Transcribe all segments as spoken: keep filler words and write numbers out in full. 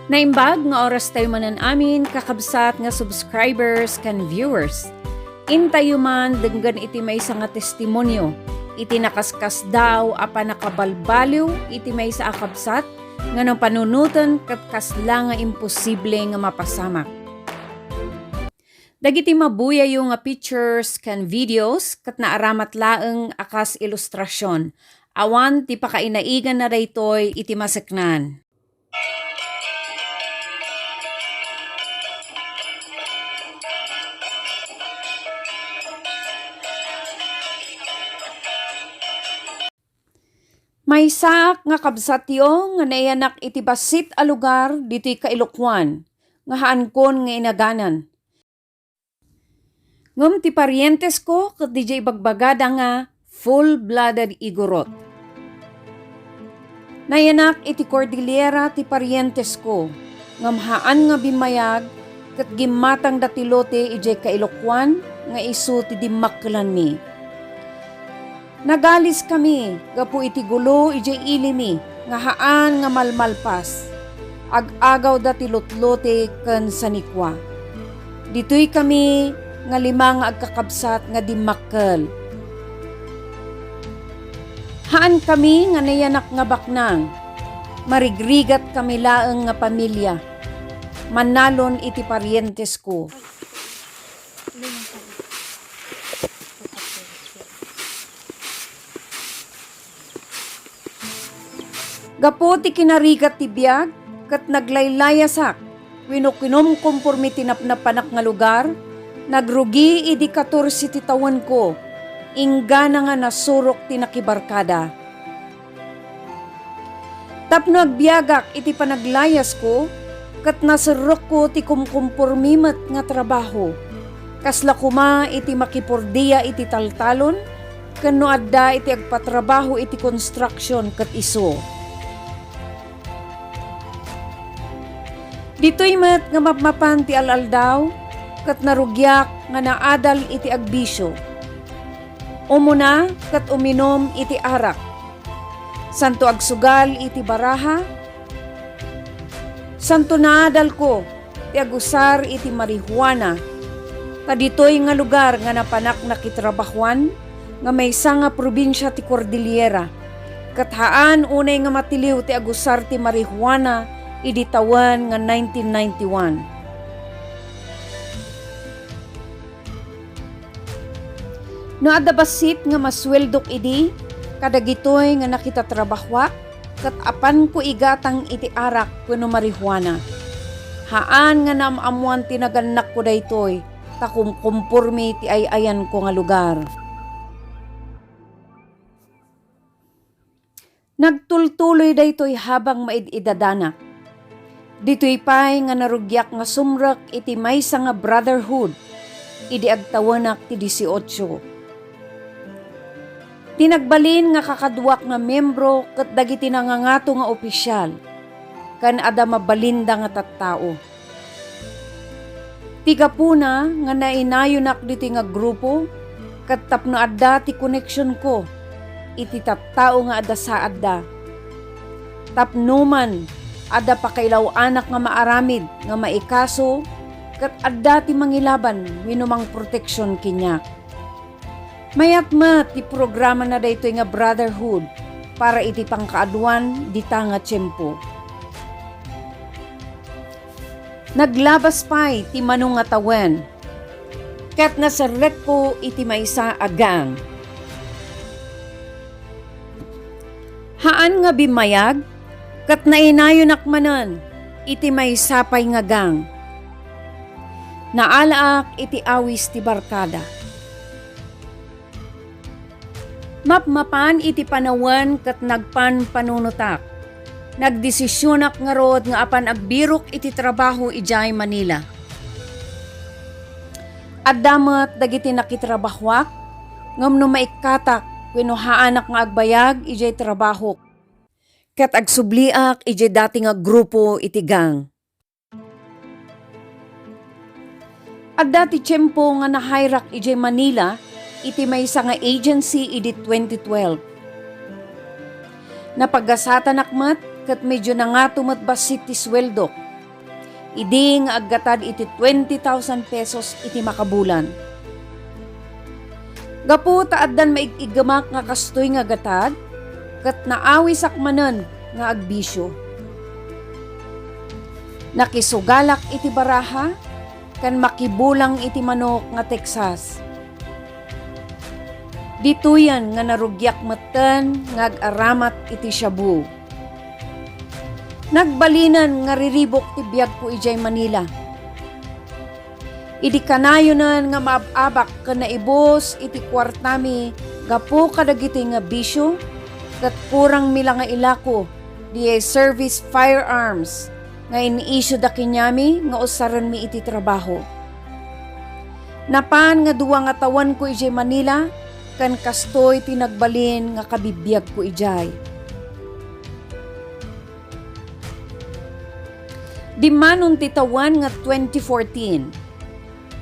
Naimbag nga oras tayo manen amin, kakabsat nga subscribers ken viewers. Intayo man denggen iti maysa nga testimonio iti nakaskasdaaw a pannakabalbaliw iti maysa a kabsat nga napanunoten ket kasla nga imposible nga mapasamak. Dagiti mabuyayo nga pictures ken videos ket naaramat laeng a kas ilustrasion. Awan ti pakainaiganna daytoy iti maseknan. Maysaak nga kabsatyo nga naiyanak iti bassit a lugar ditoy Kailokuan nga haankon nga inaganan. Ngem ti parientesko ket diay ibagbagada nga full-blooded Igorot. Nayanak iti Cordillera ti parientesko, ngem haan nga bimmayag ket gimmatangda ti lote idiay Kailokuan nga isu ti dimmakkelanmi. Nagaliskami gapu iti gulo idiay ilimi nga haan nga malmalpas. Ag-agawda ti lutlote ken sanikua. Ditoykami nga lima nga agkakabsat nga dimmakkel. Haankami nga nayanak nga baknang. Marigrigatkami laeng nga pamilia. Mannalon iti parientesko. Gapu ti kinarigat ti biag, ket naglaylayasak wenno kinumkompormi ti napnapanak nga lugar, nagrugi idi katorse ti tawenko, inggana nga nasurok ti nakibarkada. Tapno agbiagak iti panaglayasko, ket naserrekko ti kumkompormi met nga trabaho. Kasla koma iti makipordia iti taltalon, ken no adda iti agpatrabaho iti construction ket isu. Ditoy met nga mapmapan ti al-aldaw, ket narugiak nga naadal iti agbisio. Umuna ket uminum iti arak. Santo agsugal iti baraha. Santo naadalko ti agusar iti marihuana. Ta ditoy nga lugar nga napanak nakitrabahuan nga maysa nga probinsia ti Cordillera. Ket haan unay nga matiliw ti agusar ti marihuana idi tawen nga nineteen ninety-one. No adda bassit nga masueldok idi, kadagitoy nga nakitatrabahuak, ket apanko igatang iti arak wenno marihuana. Haan nga naam-ammoan ti nagannakko daytoy, ta kumkompormi ti ay-ayanko nga lugar. Nagtultuloy daytoy habang maid-idadanak. Ditoy pay nga narugiak nga sumrek iti maysa nga brotherhood idi agtawenak ti dieciocho. Ti nagbalin nga kakaduak nga membro ket dagiti nangangato nga opisyal, ken adda mabalinda nga tattao. Ti gapuna nga nainayonak ditoy nga grupo ket tapno adda ti koneksionko iti tattao nga adda saadda. Tapno man adda pakailaw-anak nga maaramid nga maikaso ket adda ti mangilaban wenno mangproteksion kaniak. Mayat met ti programana daytoy nga brotherhood para iti pangkaaduan dita nga tiempo. Naglabas pay ti mano nga tawen, ket naserrekko iti maysa a gang. Haan nga bimmayag, ket nainayonak manen iti maysa pay nga gang. Naalaak iti awis ti barkada. Mapmapan iti panawen ket nagpanpanunotak. Nagdesisionak ngarud nga apan agbirok iti trabaho idiay Manila. Adda met dagiti nakitrabahoak, ngem no maikkatak wenno haanak nga agbayag idiay trabahok, ket agsubliak idiay dati nga grupo iti gang. Adda ti tiempo nga na-hire-ak idiay Manila iti maysa nga agency idi twenty twelve. Napagasatanak met ket medio nangato met bassit ti sueldok. idi nga aggatad iti twenty thousand pesos iti makabulan. Gapu ta addan maig-iggemak nga kastoy nga gatad, ket naawisak manen nga agbisio. Nakisugalak iti baraha ken makibulang iti manok nga Texas. Ditoyen nga narugiak metten nga ag-aramat iti shabu. Nagbalinen nga riribuk ti biagko idiay Manila. Idi kanayonen nga maab-abak ken naibus iti kuartami gapu kadagiti nga bisio, ket kurangmi la nga ilako diay service firearms nga in-issueda kaniami nga usarenmi iti trabaho. Napan nga dua nga tawenko idiay Manila, ken kastoy ti nagbalin nga kabibiagko idiay. Dimmanon ti tawen nga twenty fourteen,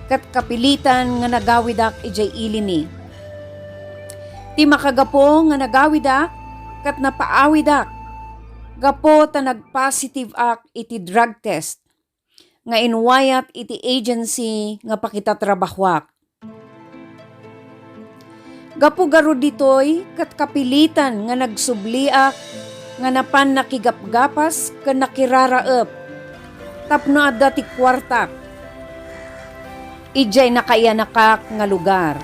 ket kapilitan nga nagawidak idiay ilimi. Ti makagapu nga nagawidak, ket napaawidak, gapu ta nagpositive-ak iti drug test nga inwayat iti agency nga pakitatrabahoak. Gapu garud ditoy, ket kapilitan nga nagsubliak nga napan nakigapgapas ken nakiraraep tapno adda ti kuartak idiay nakaiyanakak nga lugar.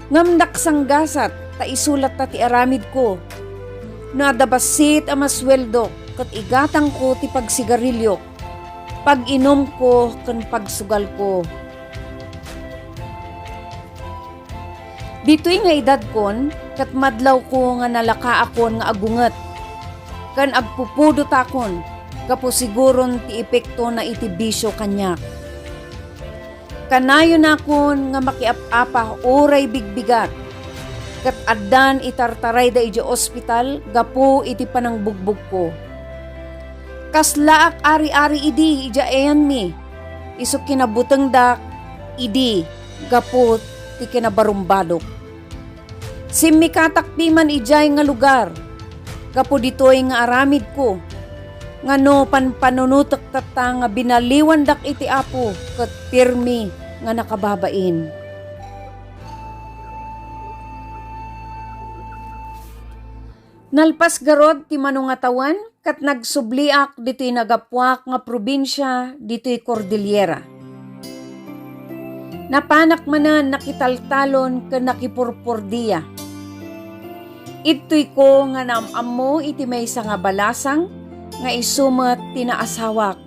Ngem nagsanggasat ta isu latta ti aramidko. No adda bassit a masueldo ket igatangko ti pagsigariliok, pag-inumko ken pagsugalko. Ditoy nga edadkon, ket madlawko nga nalakaakon nga agunget, ken agpupudotakon gapu siguron ti epekto na iti bisio kaniak. Kanayonakon nga makiap-apa uray bigbigat, ket addan itartarayda idiay ospital gapu iti panangbugbogko. Kaslaak ari-ari idi idiay ayanmi, isu kinabutengdak idi gapu ti kinabarumbadok. Simmikatak piman idiay nga lugar gapu ditoy nga aramidko, nga no panpanunotek tatta nga binaliwandak iti Apo ket pirmi nga nakababain. Nalpas garud ti mano nga tawen ket nagsubliak ditoy nagapuak nga probinsia ditoy Cordillera. Napanak manen nakitaltalon ken nakipurpordia. Ittoyko nga naam-ammo iti maysa nga balasang nga isu met ti naasawak.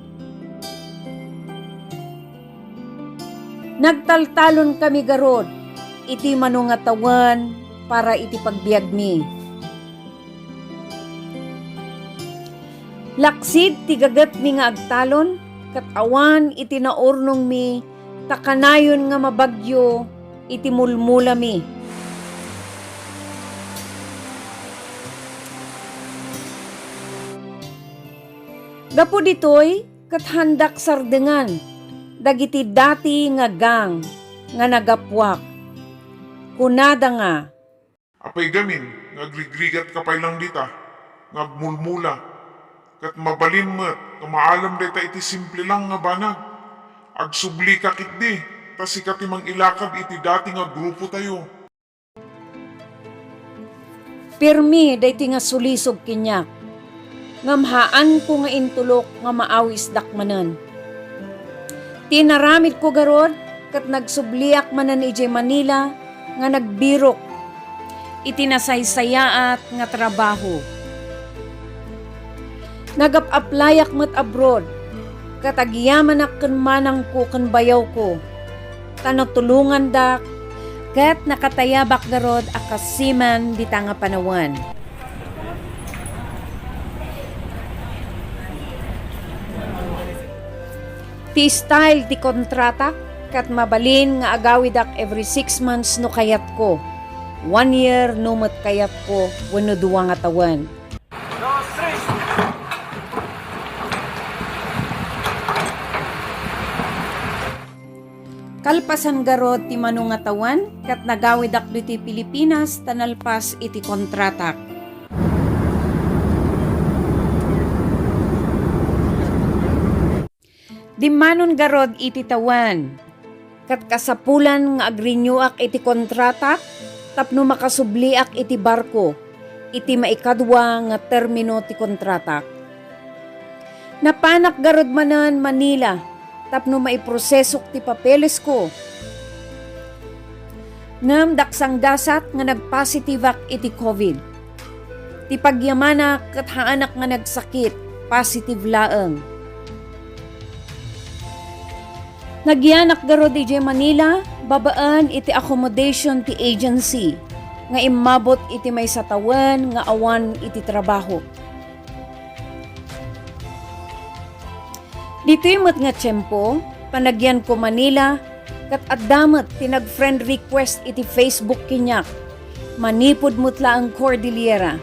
Nagtaltalonkami garud iti mano nga tawen para iti pagbiagmi. Laksid ti gagetmi nga agtalon, ket awan iti naurnongmi ta kanayon nga mabagyo iti mulmulami. Gapu ditoy, ket haandak sardengan dagiti dati nga gang nga nagapuak. Kunada nga, "Apay gamin nga agrigrigatka pay lang dita nga agmulmula, ket mabalin met nga maalam dayta iti simple lang nga banag? Agsublika ketdi, ta sika ti mangilakad iti dati nga grupotayo." Pirmi daytoy nga sulisog kaniak, ngem haanko nga intulok nga maawisdak manen. Ti inaramidko garud, ket nagsubliak manen idiay Manila nga nagbirok iti nasaysayaat nga trabaho. Nagap-aplayak met abroad, ket agyamanak ken manangko ken bayawko, ta natulongandak, ket nakatayabak garud a kaasiman dita nga panawen. Ti style ti kontrata, ket mabalin nga agawidak every six months no kayatko, one year no met kayatko, wenno dua nga tawen. Nalpasan garud ti mano nga tawen, ket nagawidak ditoy Pilipinas ta nalpas iti kontratak. Dimmanon garud iti tawen, ket kasapulan nga agrenewak iti kontratak tapno makasubliak iti barko iti maikadua nga termino ti kontratak. Napanak garud manen Manila tapno maiprosesok ti papelesko. Ngem daksanggasat nga nagpositiveak iti covid. Ti pagyamanak ket haanak nga nagsakit, positive laeng. Nagyanak garud idiay Manila babaen iti accommodation ti agency nga immabot iti maysa tawen nga awan iti trabaho. Ditoy met nga tiempo, panagyanko Manila, ket adda met ti nag-friend request iti Facebook kaniak, manipud met laeng Cordillera,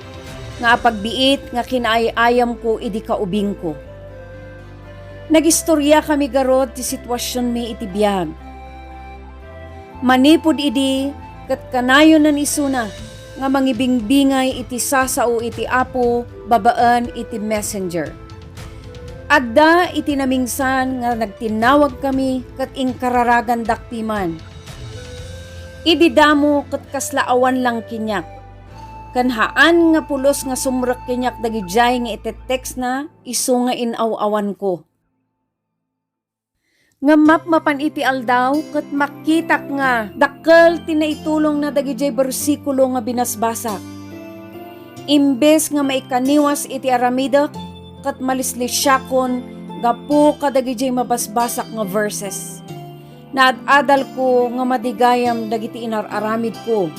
nga apagbiit nga kinaay-ayamko idi kaubingko. Nagistoriakami garud ti situasionmi iti biag. Manipud idi, ket kanayonan isuna nga mangibingbingay iti sasao iti Apo babaen iti Messenger. Adda iti namingsan nga nagtinnawagkami ket inkararagandak piman. Idi damo ket kasla awan lang kaniak. Ken haan nga pulos nga sumrek kaniak dagidiay nga itettekstna isu nga inaw-awanko. Ngem mapmapan iti aldaw ket makitak nga dakkel ti naitulongna dagidiay bersikulo nga binasbasak. Imbes nga maikaniwas iti aramidek ket malislisiakon gapu kadagidiay mabasbasak nga verses. Naad-adalko nga madi gayam dagiti inar-aramidko.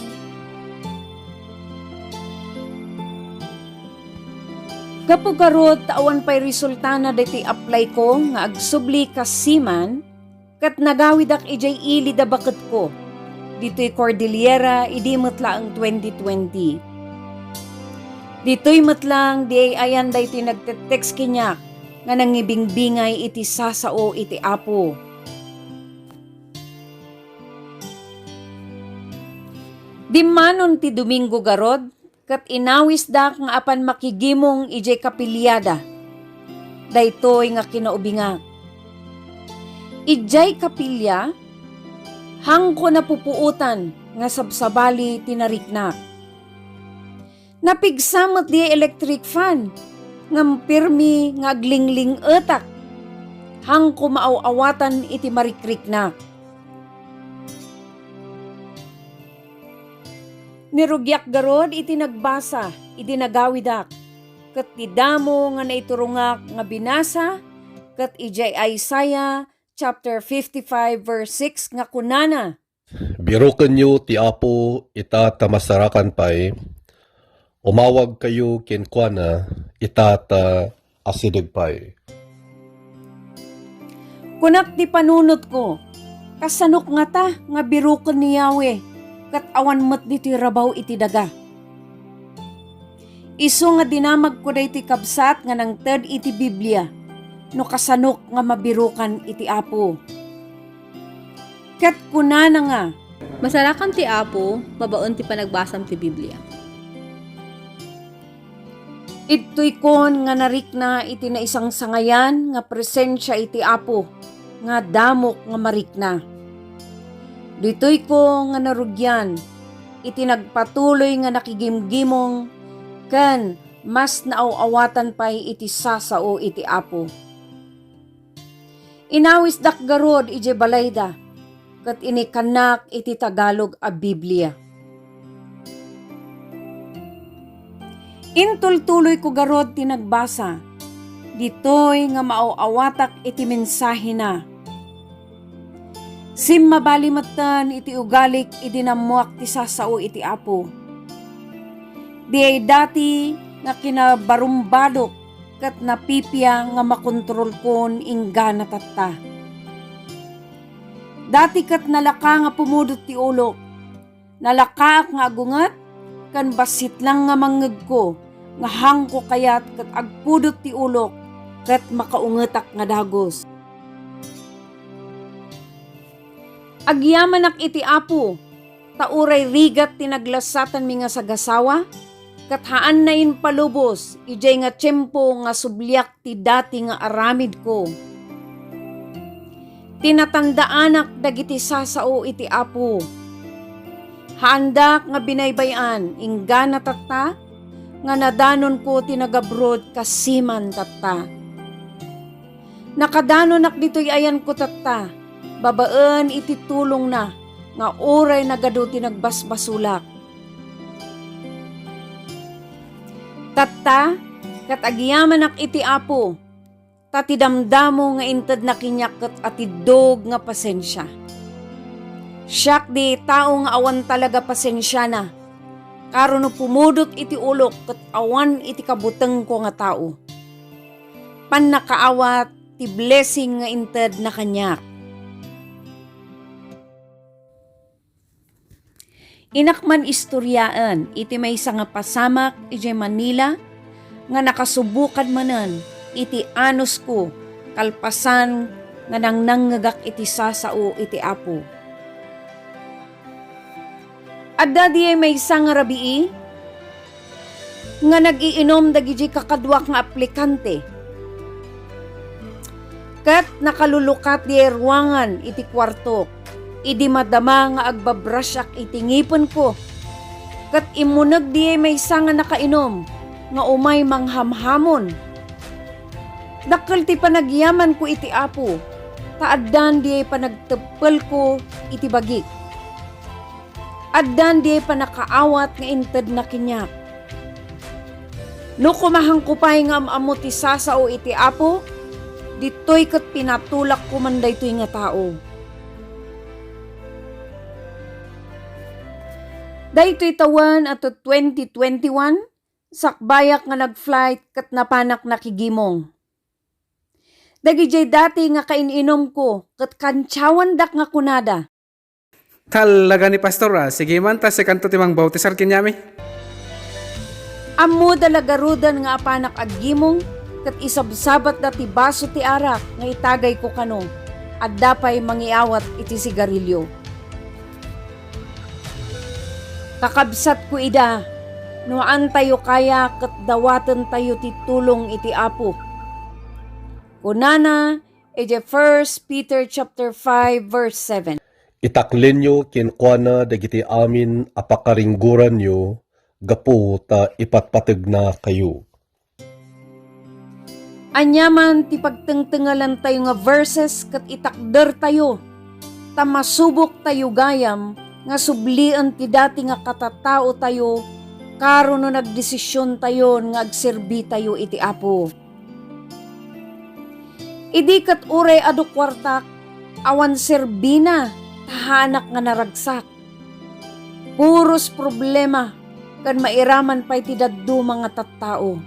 Gapu garud ta awan pay resultana daytoy applyko nga agsubli kas seaman, ket nagawidak idiay ili da baketko, ditoy Cordillera idi met laeng twenty twenty. Ditoy met lang di ay-ayan daytoy nagtettext kaniak nga nangibingbingay iti sasao iti Apo. Dimmanon ti Domingo garud, ket inawisdak nga apan makigimong idiay kapiliada. Daytoy nga kinaubingak. Idiay kapilia, haanko napupuotan nga sabsabali ti nariknak. Napigsa met diay electric fan, ngem pirmi nga aglingling-etak. Haanko maaw-awatan iti marikriknak. Nirugiak garud iti nagbasa idi nagawidak, ket ti damo nga naiturongak nga binasa ket idiay Isaiah chapter fifty-five verse six nga kunana, "Birokenyo ti Apo ita ta masarakan pay, umawagkayo kenkuana ita ta asideg pay." Kunak ti panunotko, kasanok ngata nga biroken ni Yahweh ket awan met ditoy rabaw iti daga? Isu nga dinamagko daytoy kabsat nga nangted iti Biblia no kasanok nga mabirokan iti Apo. Ket kunana nga, "Masarakan ti Apo babaen ti panagbasam ti Biblia." Idtoykon nga narikna iti naisangsangayan nga presensia iti Apo nga damok nga marikna. Ditoyko nga narugian iti nagpatuloy nga nakigimgimong ken mas naaw-awatan pay iti sasao iti Apo. Inawisdak garud idiay balayda ket inikannak iti Tagalog a Biblia. Intultuloyko garud ti nagbasa, ditoy nga maaw-awatak iti mensahena. Simmabali metten iti ugalik idi nammuak ti sasao iti Apo. Diay dati nga kinabarumbadok ket napipia nga makontrolkon inggana tatta. Dati ket nalaka nga pumudot ti ulok. Nalakaak nga agunget, ken bassit lang nga mangngegko, nga haanko kayat ket agpudot ti ulok, ket makaungetak nga dagus. Agyamanak iti Apo, ta uray rigat ti naglasatanmi nga sagasawa, ket haanna impalubos idiay nga tiempo nga subliak ti dati nga aramidko. Tinatandaanak dagiti sasao iti Apo. Haandak nga binaybay-an inggana tatta nga nadanonko ti nagabrod kasiman tatta. Nakadanonak ditoy ayanko tatta, babaen iti tulongna nga uray nagadu ti nagbasbasolak. Tatta, ket agyamanak iti Apo, ta ti damdamo nga intedna kaniak ket atiddog nga pasensia. Siak di tao nga awan talaga pasensiana, karon no pumudot iti ulok ket awan iti kabutengko nga tao. Pannakaawat ti blessing nga intedna kaniak. Innak man istoriaen iti maysa nga pasamak idiay Manila nga nakasubokan manen iti anusko kalpasan nga nangnangngegak iti sasao iti Apo. Adda diay maysa nga rabii nga nag-iinum dagiti kakaduak nga aplikante. Ket nakalulukat diay ruangan iti kuartok idi madama nga agbabrushak iti ngipenko. Ket immuneg diay maysa nga nakainum nga umay manghamhamon. Dakkel ti panagyamanko iti Apo, ta addan diay panagteppelko iti bagik. Addan diay pannakaawat nga intedna kaniak. No kumahangko pay nga am-ammo ti sasao iti Apo, ditoy ket pinatulakko man daytoy nga tao. Daytoy tawen a twenty twenty-one, sakbayak nga nag-flight ket napanak nakigimong. Dagidiay dati nga kain-inumko ket kantiawandak nga kunada, Talaga ni Pastor, ah. Sige man, ta sikanto ti mangbautisar kaniami. Ammoda la garuden nga apanak aggimong, ket isabsabatda ti baso ti arak nga itagayko kano. Adda pay mangiawat iti sigarilio. Kakabsatko ida, no haantayo kaya ket dawatentayo ti tulong iti Apo. Kunana iti First Peter chapter five, verse seven. Itaklenyo kenkuana dagiti amin a pakaringgoranyo gapu ta ipatpategnakayo. Ania man ti pagtengtengelantayo nga verses ket itakdertayo, ta masuboktayo gayam nga sublien ti dati nga katataotayo, karon no nagdesisiontayon nga agserbitayo iti Apo. Idi ket uray adu kuartak, awan serbina, ta haanak nga naragsak. Puros problema, ken mairaman pay ti dadduma nga tattao.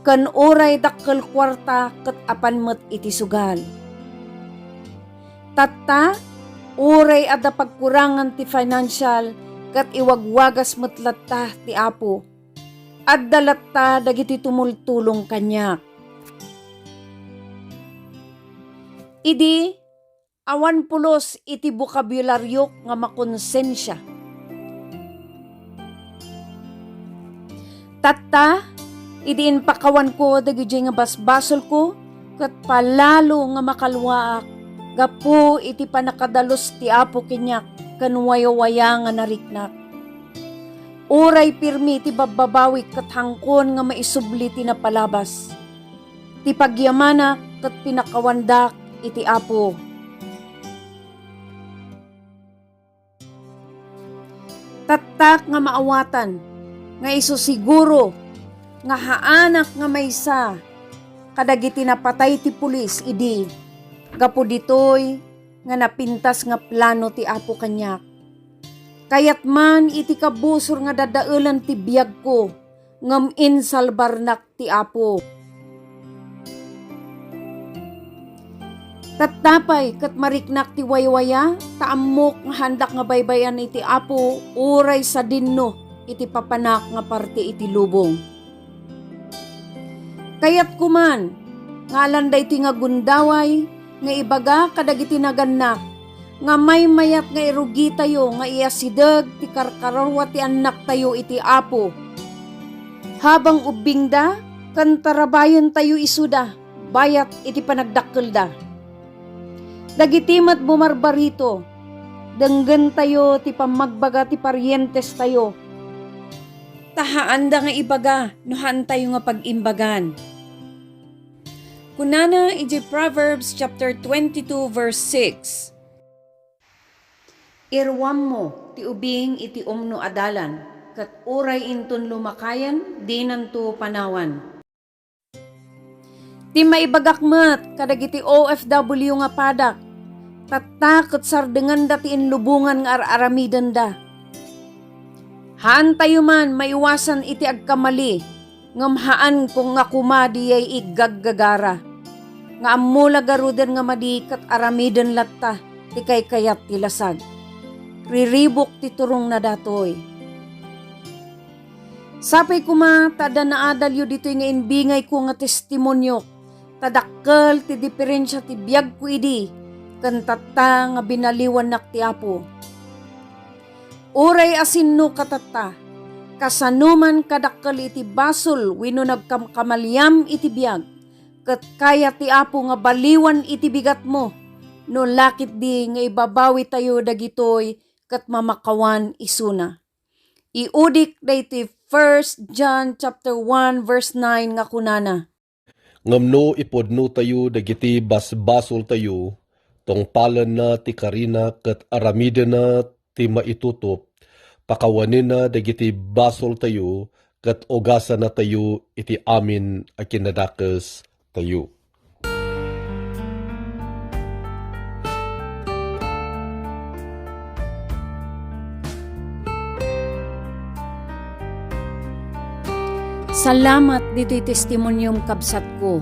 Ken uray dakkel kuarta ket apan met iti sugal. Tatta, uray adda pagkurangan ti financial ket iwagwagas met latta ti Apo. Adda latta dagiti tumultulong kaniak. Idi, awan pulos iti bokabularyo nga makonsensia. Tatta, idi impakawanko dagiti nga basbasolko, ket palalo nga makalwaak gapu iti pannakadalus ti Apo kaniak ken wayawaya nga nariknak. Uray pirmi ti babbabawik ket hangkon nga maisubli ti napalabas. Ti pagyamanak ket pinakawandak iti Apo. Tattak nga maawatan nga isu siguro nga haanak nga maysa kadagiti napatay ti pulis idi gapu ditoy nga napintas nga plano ti Apo kaniak. Kayat man iti kabusor nga dadaelen ti biagko, ngem insalbarnak ti Apo. Tatta pay ket mariknak ti waywaya, ta ammok nga haandak nga baybay-an iti Apo uray sadinno iti papanak nga parte iti lubong. Kayatko man nga alan daytoy nga gundaway nga ibaga kadagiti nagannak nga maymayat nga irugitayo nga iasideg ti karkararua ti annaktayo iti Apo. Habang ubbingda, ken tarabayentayo isuda bayat iti panagdakkelda. Dagiti met bumarbarito, denggentayo ti pammagbaga ti parientestayo. Ta haanda nga ibaga no haantayo nga pag-imbagan. Kunana idiay Proverbs chapter twenty-two, verse six, "Iruammo ti ubing iti umno a dalan, ket uray inton lumakayen, dinanto panawan." Ti maibagak met kadagiti O F W nga padak, tatta ket sardenganda ti inlubongan nga ar-aramidenda. Haantayo man maiwasan iti agkamali, ngem haanko nga koma diyay iggaggagara. Nga ammo la garuden nga madi ket aramiden latta ti kaykayat ti lasag. Riribuk ti turongna datoy. Sapay koma ta adda naadalyo ditoy nga imbingayko nga testimoniok, ta dakkel ti diferensia ti biagko idi ken tatta nga binaliwannak ti Apo. Uray asinno ka tatta, kasano man kadakkel iti basol wenno nagkamkamaliam iti biag, ket kayat ti Apo nga baliwan iti bigatmo, no la ketdi nga ibabawitayo dagitoy ket mamakawan isuna. Iudik daytoy First John chapter one verse nine nga kunana, "Ngem no ipudnotayo dagiti basbasoltayo, tungpalenna ti karina ket aramidenna ti maitutup, pakawanenna dagiti basoltayo ket ugasanatayo iti amin a kinadakestayo." Salamat ditoy testimoniom, kabsatko.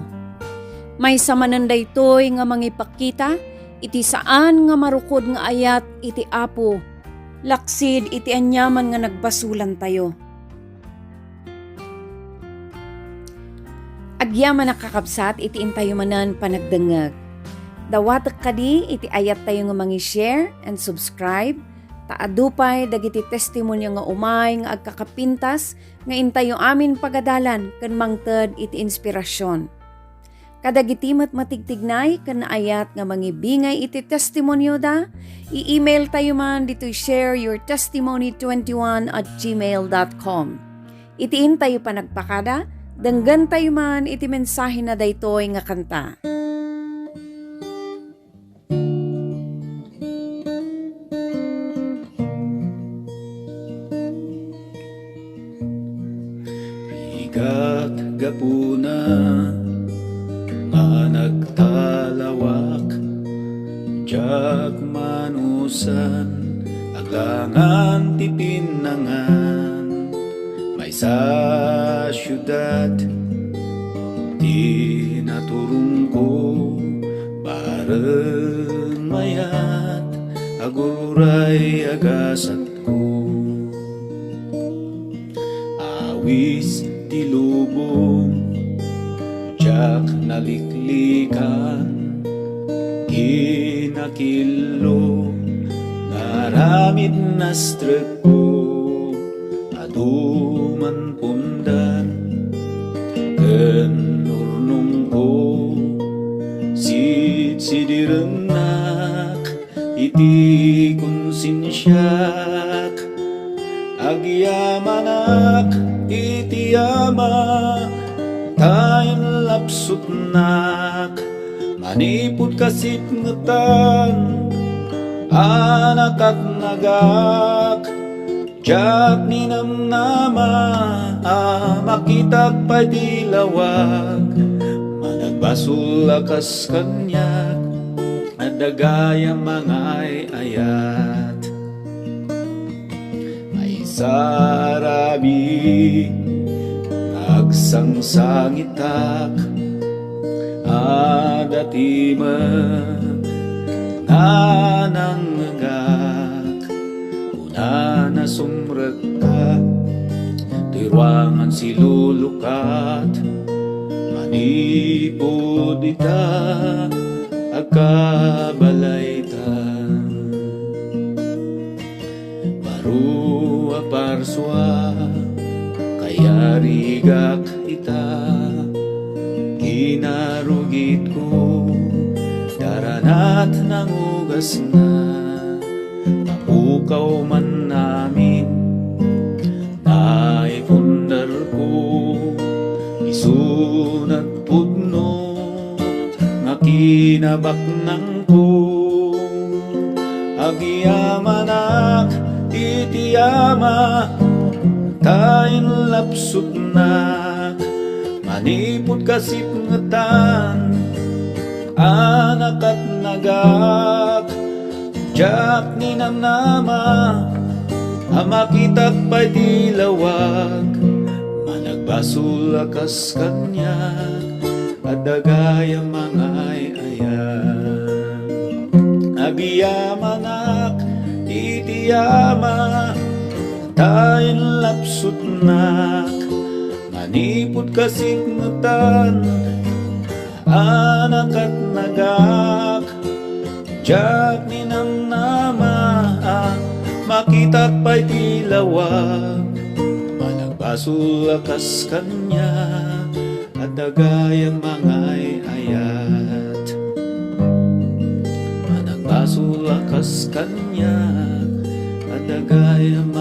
Maysa manen daytoy nga mangipakita iti saan nga marukod nga ayat iti Apo, laksid iti aniaman nga nagbasolantayo. Agyaman a kakabsat iti intayo manen panagdengngeg. Dawatek kadi iti ayattayo nga mangi-share and subscribe, ta adu pay dagiti testimonio nga umay nga agkakapintas nga intayo amin pagadalan ken mangted iti inspirasyon. Kadagiti met matigtignay ken naayat nga mangibingay iti testimonioda, i-email tayo man ditoy share your testimony twenty-one at gmail dot com. Iti intayo panagpakada, denggen tayo man iti mensahe na daytoy nga kanta. Rigat gapuna nga nagtalawak, diak manusan agangan ti pinnangan. Maysa a siudad ti naturongko, bareng mayat, aguray a gasatko. Awis ti lubong, diak naliklikan, kinakillo nga aramid nastrekko. Adu man pundar ken urnongko, sidsidirennak iti konsensiak. Agyamanak iti Ama ta inlapsutnak manipud kasipngetan a nakatnagak. Diak ninamnama a makitak pay ti lawag. Managbasol a kas kaniak, adda gayam a mangay-ayat. Maisarami nga agsangsangitak, adda ti met nga nangngegak. Kunana, sumrekka toy ruangan silulukat, manipud ita agkabalayta. Sua, kayarigak ita, kinarugitko, daranat nangugasna, mapukaw man amin, naipundarko, isu nagpudno, nga kinabaknangko. Agyamanak iti Ama, ta inlapsutnak, manipud kasipngetan, a nakatnagak, diak ninamnama, a makitak pay ti lawag, managbasol a kas kaniak, adda gayam mangay-ayat. Agyamanak iti Ama, ta inlapsutnak, manipud kasipngetan, a nakatnagak, diak ninamnama, a makitak pay ti lawag, managbasol a kas kaniak, adda gayam mangay-ayat. Managbasol a kas kaniak, adda gayam